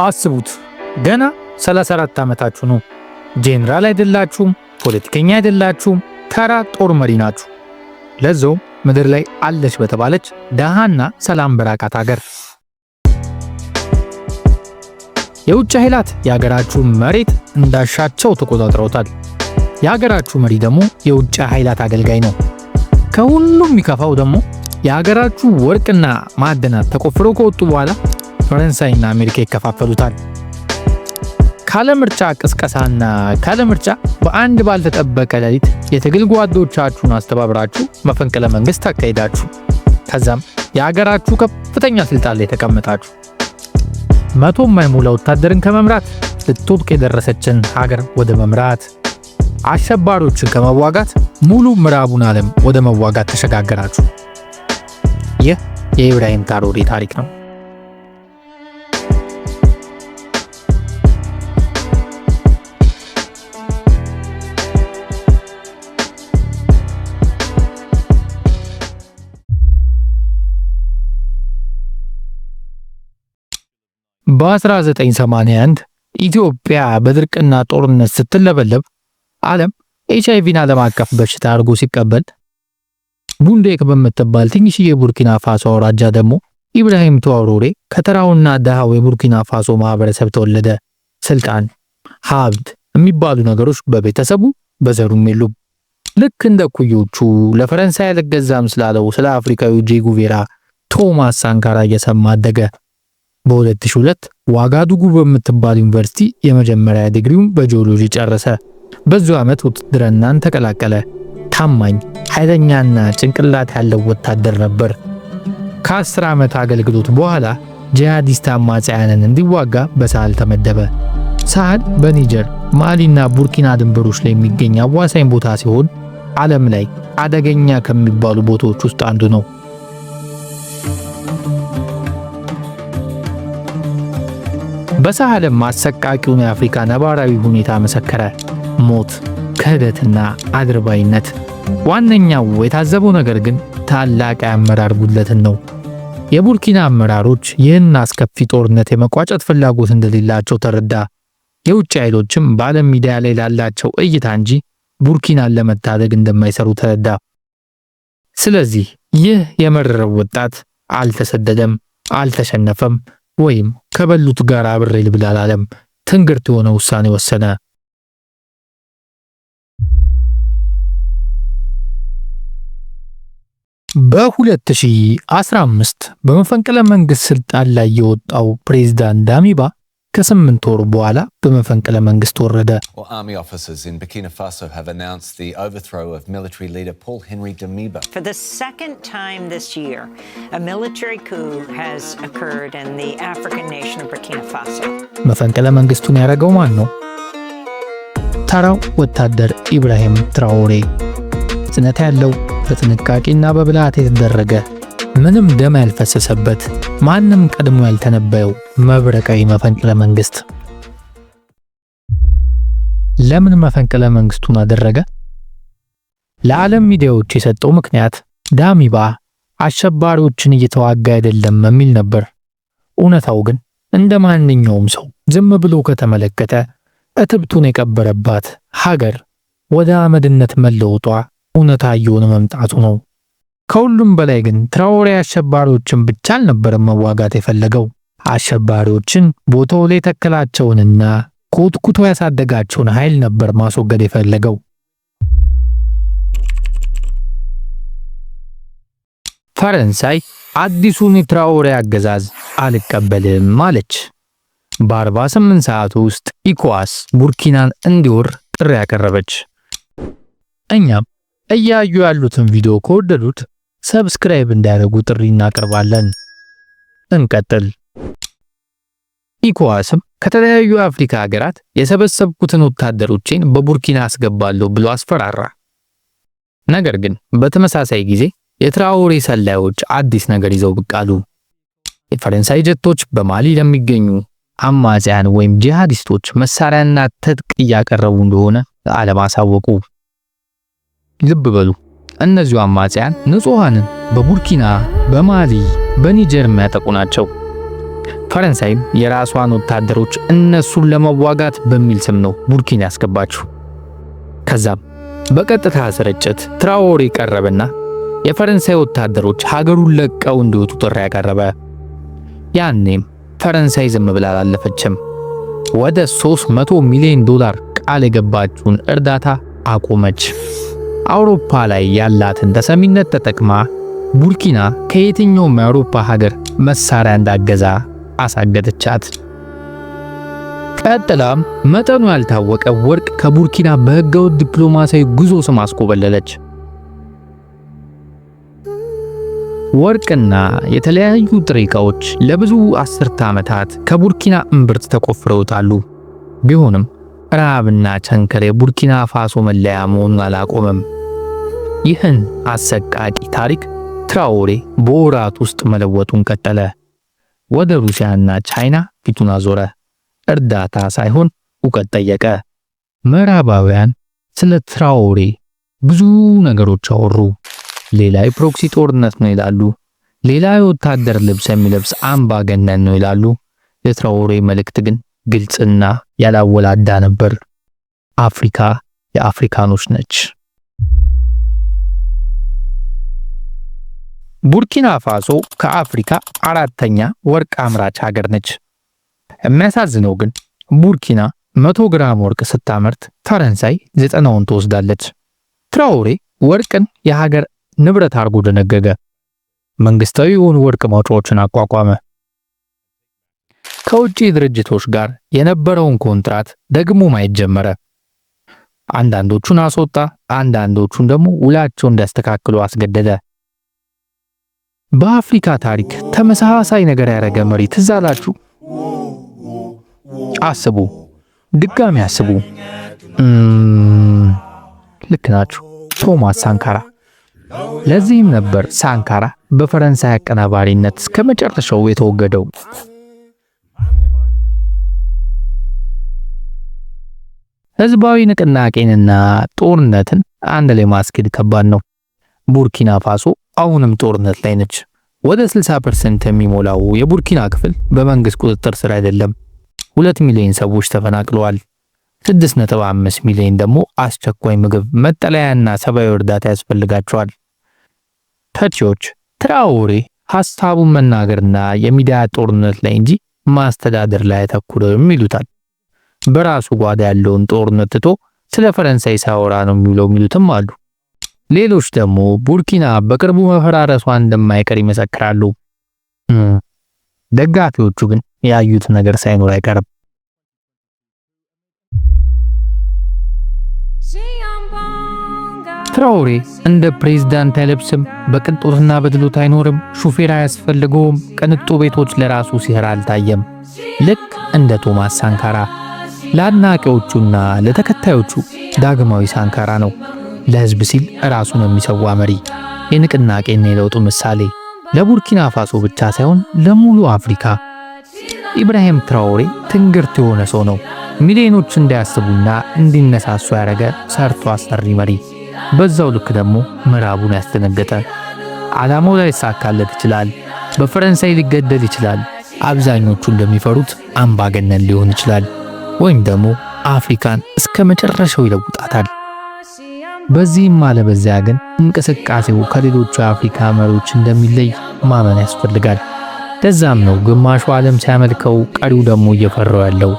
አስቡት፣ ገና 34 ዓመታችሁ ነው። ጄኔራል አይደላችሁም፣ ፖለቲከኛ አይደላችሁም፣ ተራ ጦር መሪ ናችሁ። ለዛውም ምድር ላይ አለች በተባለች ደሃና ሰላም በራቃት ሀገር። የውጭ ኃይላት የሀገራችሁን መሬት እንዳሻቸው ተቆጣጥረውታል። የሀገራችሁ መሪ ደግሞ የውጭ ኃይላት አገልጋይ ነው። ከሁሉም የሚከፋው ደግሞ የሀገራችሁ ወርቅና ማዕድናት ተቆፍረው ከወጡ በኋላ ፈረንሳይና አሜሪካ ይከፋፈሉታል። ካለ ምርጫ ቅስቀሳና ካለ ምርጫ በአንድ ባልተጠበቀ ሌሊት የትግል ጓዶቻችሁን አስተባብራችሁ መፈንቅለ መንግስት አካሄዳችሁ። ከዛም የሀገራችሁ ከፍተኛ ስልጣን ላይ ተቀመጣችሁ። 100 የማይሞላ ወታደርን ከመምራት ልትወድቅ የደረሰችን ሀገር ወደ መምራት፣ አሸባሪዎችን ከመዋጋት ሙሉ ምዕራቡን ዓለም ወደ መዋጋት ተሸጋገራችሁ። ይህ የኢብራሂም ትራኦሬ ታሪክ ነው። በ1981 ኢትዮጵያ በድርቅና ጦርነት ስትለበለብ፣ ዓለም ኤችአይቪን ዓለም አቀፍ በሽታ አድርጎ ሲቀበል፣ ቡንዴክ በምትባል ትንሽዬ የቡርኪና ፋሶ አውራጃ ደግሞ ኢብራሂም ትራኦሬ ከተራውና ደሃው የቡርኪና ፋሶ ማህበረሰብ ተወለደ። ስልጣን፣ ሀብት የሚባሉ ነገሮች በቤተሰቡ በዘሩም የሉም። ልክ እንደ ኩዮቹ ለፈረንሳይ አልገዛም ስላለው ስለ አፍሪካዊ ቼ ጉቬራ፣ ቶማስ ሳንካራ እየሰማ አደገ። በ2002 ዋጋዱጉ በምትባል ዩኒቨርሲቲ የመጀመሪያ ዲግሪውን በጂኦሎጂ ጨረሰ። በዚሁ ዓመት ውትድርናን ተቀላቀለ። ታማኝ፣ ኃይለኛና ጭንቅላት ያለው ወታደር ነበር። ከ10 ዓመት አገልግሎት በኋላ ጂሃዲስት አማጽያንን እንዲዋጋ በሳህል ተመደበ። ሳህል በኒጀር፣ ማሊና ቡርኪና ድንበሮች ላይ የሚገኝ አዋሳኝ ቦታ ሲሆን ዓለም ላይ አደገኛ ከሚባሉ ቦታዎች ውስጥ አንዱ ነው። በሳህልም አሰቃቂውን የአፍሪካ ነባራዊ ሁኔታ መሰከረ። ሞት፣ ክህደትና አድርባይነት። ዋነኛው የታዘበው ነገር ግን ታላቅ የአመራር ጉድለትን ነው። የቡርኪና አመራሮች ይህን አስከፊ ጦርነት የመቋጨት ፍላጎት እንደሌላቸው ተረዳ። የውጭ ኃይሎችም በዓለም ሚዲያ ላይ ላላቸው እይታ እንጂ ቡርኪናን ለመታደግ እንደማይሰሩ ተረዳ። ስለዚህ ይህ የመረረው ወጣት አልተሰደደም፣ አልተሸነፈም ወይም ከበሉት ጋር አብሬ ልብላ አላለም። ትንግርት የሆነ ውሳኔ ወሰነ። በ2015 በመፈንቅለ መንግስት ስልጣን ላይ የወጣው ፕሬዝዳንት ዳሚባ ከ8 ወር በኋላ በመፈንቅለ መንግስት ወረደ። Well, army officers in Burkina Faso have announced the overthrow of military leader Paul-Henri Damiba. For the second time this year, a military coup has occurred in the African nation of Burkina Faso. መፈንቅለ መንግስቱን ያደረገው ማን ነው? ተራው ወታደር ኢብራሂም ትራኦሬ። ጽነት ያለው፣ በጥንቃቄና በብልሃት የተደረገ፣ ምንም ደም ያልፈሰሰበት፣ ማንም ቀድሞ ያልተነበየው መብረቃዊ መፈንቅለ መንግስት። ለምን መፈንቅለ መንግስቱን አደረገ? ለዓለም ሚዲያዎች የሰጠው ምክንያት ዳሚባ አሸባሪዎችን እየተዋጋ አይደለም የሚል ነበር። እውነታው ግን እንደ ማንኛውም ሰው ዝም ብሎ ከተመለከተ እትብቱን የቀበረባት ሀገር ወደ አመድነት መለወጧ እውነታ እየሆነ መምጣቱ ነው። ከሁሉም በላይ ግን ትራኦሬ አሸባሪዎችን ብቻ አልነበረም መዋጋት የፈለገው። አሸባሪዎችን ቦታው ላይ የተከላቸውንና ኮትኩቶ ያሳደጋቸውን ኃይል ነበር ማስወገድ የፈለገው። ፈረንሳይ አዲሱን የትራኦሬ አገዛዝ አልቀበልም አለች። በ48 ሰዓት ውስጥ ኢኮዋስ ቡርኪናን እንዲወር ጥሪ ያቀረበች። እኛም እያዩ ያሉትን ቪዲዮ ከወደዱት subscribe እንዲያደርጉ ጥሪ እናቀርባለን። እንቀጥል። ኢኮዋስም ከተለያዩ የአፍሪካ ሀገራት የሰበሰብኩትን ወታደሮቼን በቡርኪና አስገባለሁ ብሎ አስፈራራ። ነገር ግን በተመሳሳይ ጊዜ የትራኦሬ ሰላዮች አዲስ ነገር ይዘው ብቅ አሉ። የፈረንሳይ ጀቶች በማሊ ለሚገኙ አማጽያን ወይም ጂሃዲስቶች መሳሪያና ትጥቅ እያቀረቡ እንደሆነ ለዓለም አሳወቁ። ልብ በሉ፣ እነዚሁ አማጽያን ንጹሐንን በቡርኪና፣ በማሊ፣ በኒጀር የሚያጠቁ ናቸው። ፈረንሳይም የራሷን ወታደሮች እነሱን ለመዋጋት በሚል ስም ነው ቡርኪና ያስገባችው። ከዛም በቀጥታ ስርጭት ትራኦሬ ቀረበና የፈረንሳይ ወታደሮች ሀገሩን ለቀው እንዲወጡ ጥሪ ያቀረበ። ያኔም ፈረንሳይ ዝም ብላ አላለፈችም። ወደ 300 ሚሊዮን ዶላር ቃል የገባችውን እርዳታ አቆመች። አውሮፓ ላይ ያላትን ተሰሚነት ተጠቅማ ቡርኪና ከየትኛውም የአውሮፓ ሀገር መሳሪያ እንዳትገዛ አሳገደቻት። ቀጥላም መጠኑ ያልታወቀ ወርቅ ከቡርኪና በህገወጥ ዲፕሎማሲያዊ ጉዞ ስም አስኮበለለች። ወርቅና የተለያዩ ጥሬ ዕቃዎች ለብዙ አስርተ ዓመታት ከቡርኪና እምብርት ተቆፍረው ይወጣሉ። ቢሆንም ረሃብና ቸነፈር የቡርኪና ፋሶ መለያ መሆኑን አላቆመም። ይህን አሰቃቂ ታሪክ ትራኦሬ በወራት ውስጥ መለወጡን ቀጠለ። ወደ ሩሲያና ቻይና ፊቱን አዞረ። እርዳታ ሳይሆን እውቀት ጠየቀ። ምዕራባውያን ስለ ትራኦሬ ብዙ ነገሮች አወሩ። ሌላ የ proxy ጦርነት ነው ይላሉ። ሌላ የወታደር ልብስ የሚለብስ አምባገነን ነው ይላሉ። የትራኦሬ መልእክት ግን ግልጽና ያላወላዳ ነበር። አፍሪካ የአፍሪካኖች ነች። ቡርኪና ፋሶ ከአፍሪካ አራተኛ ወርቅ አምራች ሀገር ነች። የሚያሳዝነው ግን ቡርኪና 100 ግራም ወርቅ ስታመርት ፈረንሳይ 90ውን ትወስዳለች። ትራኦሬ ወርቅን የሀገር ንብረት አድርጎ ደነገገ። መንግስታዊ የሆኑ ወርቅ ማውጫዎችን አቋቋመ። ከውጭ ድርጅቶች ጋር የነበረውን ኮንትራት ደግሞ ማየት ጀመረ። አንዳንዶቹን አስወጣ፣ አንዳንዶቹን ደግሞ ውላቸው እንዲያስተካክሉ አስገደደ። በአፍሪካ ታሪክ ተመሳሳይ ነገር ያደረገ መሪ ትዝ አላችሁ? አስቡ፣ ድጋሚ አስቡ። ልክ ናችሁ፣ ቶማስ ሳንካራ። ለዚህም ነበር ሳንካራ በፈረንሳይ አቀናባሪነት እስከ መጨረሻው የተወገደው። ህዝባዊ ንቅናቄንና ጦርነትን አንድ ላይ ማስኬድ ከባድ ነው። ቡርኪና ፋሶ አሁንም ጦርነት ላይ ነች። ወደ 60% የሚሞላው የቡርኪና ክፍል በመንግስት ቁጥጥር ስር አይደለም። 2 ሚሊዮን ሰዎች ተፈናቅለዋል። 6.5 ሚሊዮን ደግሞ አስቸኳይ ምግብ፣ መጠለያና ሰብአዊ እርዳታ ያስፈልጋቸዋል። ተቺዎች ትራኦሬ ሐሳቡን መናገርና የሚዲያ ጦርነት ላይ እንጂ ማስተዳደር ላይ አያተኩርም ይሉታል። በራሱ ጓዳ ያለውን ጦርነት ትቶ ስለ ፈረንሳይ ሳወራ ነው የሚውለው የሚሉትም አሉ። ሌሎች ደግሞ ቡርኪና በቅርቡ መፈራረሷ እንደማይቀር ይመሰክራሉ። ደጋፊዎቹ ግን ያዩት ነገር ሳይኖር አይቀርም። ትራኦሬ እንደ ፕሬዝዳንት አይለብስም፣ በቅንጦትና በድሎት አይኖርም፣ ሹፌር አያስፈልገውም፣ ቅንጡ ቤቶች ለራሱ ሲሰራ አልታየም። ልክ እንደ ቶማስ ሳንካራ ለአድናቂዎቹና ለተከታዮቹ ዳግማዊ ሳንካራ ነው። ለህዝብ ሲል ራሱን የሚሰዋ መሪ፣ የንቅናቄና የለውጡ ምሳሌ፣ ለቡርኪና ፋሶ ብቻ ሳይሆን ለሙሉ አፍሪካ። ኢብራሂም ትራኦሬ ትንግርት የሆነ ሰው ነው። ሚሊዮኖች እንዲያስቡና እንዲነሳሱ ያደረገ ሰርቶ አሰሪ መሪ፣ በዛው ልክ ደግሞ ምዕራቡን ያስደነገጠ። ዓላማው ላይሳካለት ይችላል። በፈረንሳይ ሊገደል ይችላል። አብዛኞቹ እንደሚፈሩት አምባገነን ሊሆን ይችላል። ወይም ደግሞ አፍሪካን እስከ መጨረሻው ይለውጣታል። በዚህም አለ በዚያ ግን እንቅስቃሴው ከሌሎቹ የአፍሪካ መሪዎች እንደሚለይ ማመን ያስፈልጋል። ለዛም ነው ግማሹ ዓለም ሲያመልከው፣ ቀሪው ደግሞ እየፈራው ያለው።